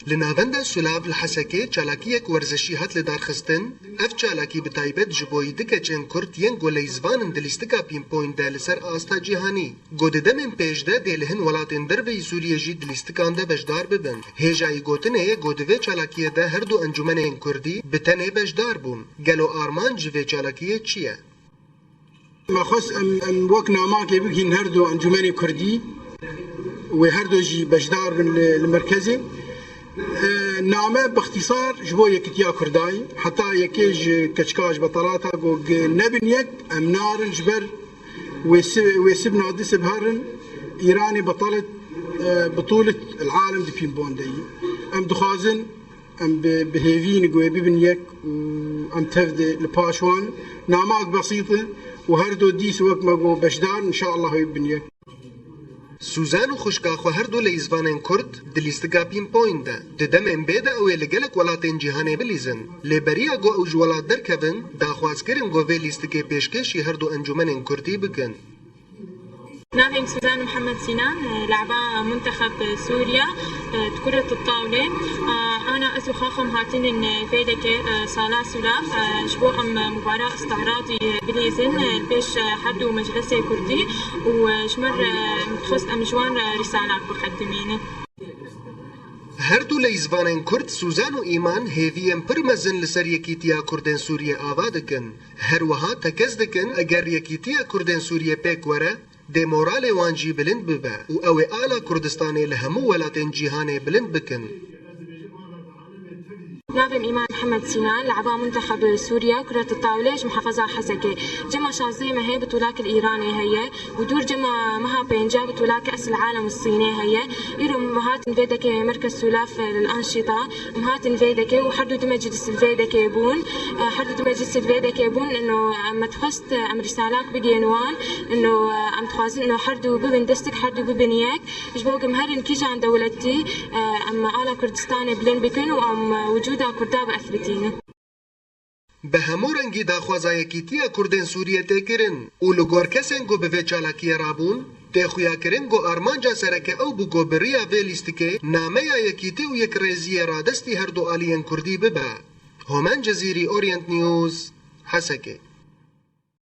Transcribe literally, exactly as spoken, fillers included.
Li Navenda Sûlav li Hesekê çalakiyek werzişî hat lidarxistin. Ev çalakî bi taybet ji bo du keçên Kurd yên ku leyzvan in di lîstika pîngpong de li ser asta cîhanî, ku di demên pêş de dê li hin welatên derveyî Sûriyê jî di lîstikan de beşdar bibin. Hêjayî gotinê ye ku di vê çalakiyê de her du encûmenên Kurdî bi tenê beşdar bûn. Gelo armanc ji vê çalakiyê çi ye? Me xwest em, em wek namakê bigihîn her du encûmenê Kurdî, wê her du jî beşdar bin li, li merkezê. E, name bi ixtîsar ji bo yekitiya Kurdayî, heta yekê ji keçika ji betelata got, nebin yek, em narin ji ber wê si-, wê sibna du sib herin, Îranê betalet, e, bitulit el alem di pîmbon de yî. Em dixwazin Em bi, bi hêvî ne ku wê bibin yek û em tev de li paş wan. Namak besît e û her du dîs wek me got beşdar, înşallah wê bibin yek. Sûzan û xwişka xwe her du leyzvanên Kurd di lîstika pîngpong de. Di demên bê de ew ê li gelek welatên cîhanê bilîzin. Lê beriya ku ew ji welat derkevin, daxwaz kirin ku vê lîstikê pêşkêşî her du encûmenên Kurdî bikin. Navê min Suzan Mihemed Sînan, e, leba muntexeb Sûriya, e, di kuret tawlê. E, ana ez û xaxom hatinin, e, vê deke, e, sala Sûlav, e, ji bo em, e, mubara îstihradî, e, bilîzin, e, li pêş, e, her du meclisê Kurdî û, e, ji mir, e, dixwest em ji wan, e, rîsalak biqedimînin. Her du leyzvanên Kurd Suzan û Îman hêviyên pir mezin li ser yekîtiya Kurdên Sûriyê ava dikin. Her wiha tekez dikin, eger yekîtiya Kurdên Sûriyê pêk were, dê moralê wan jî bilind bibe û ew ê ala Kurdistanê li hemû welatên cîhanê bilind bikin. Navê min Îman Mihemed Sînan, leba muntexeb Sûriya, kuret tawlê ji muhafeza Hesekê. Cema şazdehê mehê bitûlak li Îranê heye. û dûr cema meha pênca bi tûlake Esl Alem Sînê heye. Îro me hatin vê dekê Merkez Sûlaf Lil Anşîta. Em hatin vê dekê û her du du meclis li vê dekê bûn. E, her du du meclis li vê dekê bûn, ino em me dixwest, e, em rîsalak bigên wan. Ino, e, em dixwazin ino her du bibin destik, her du bibin yek. Ji bo ku em herin kîjan dewletî, e, em ala Kurdistanê bilind bikin û em, e, wicûda Kurda bi eth bitînin. Bi hemû rengî daxwaza yekîtiya Kurdên Sûriyê tê kirin û li gor kesên ku bi vê çalakiyê rabûn, tê xuyakirin ku armanca sereke ew bû ku bi riya vê lîstikê nameya yekîtî û yekrêziyê radestî her du aliyên Kurdî bibe. Homen Cezîrî, Orient News, Hesekê.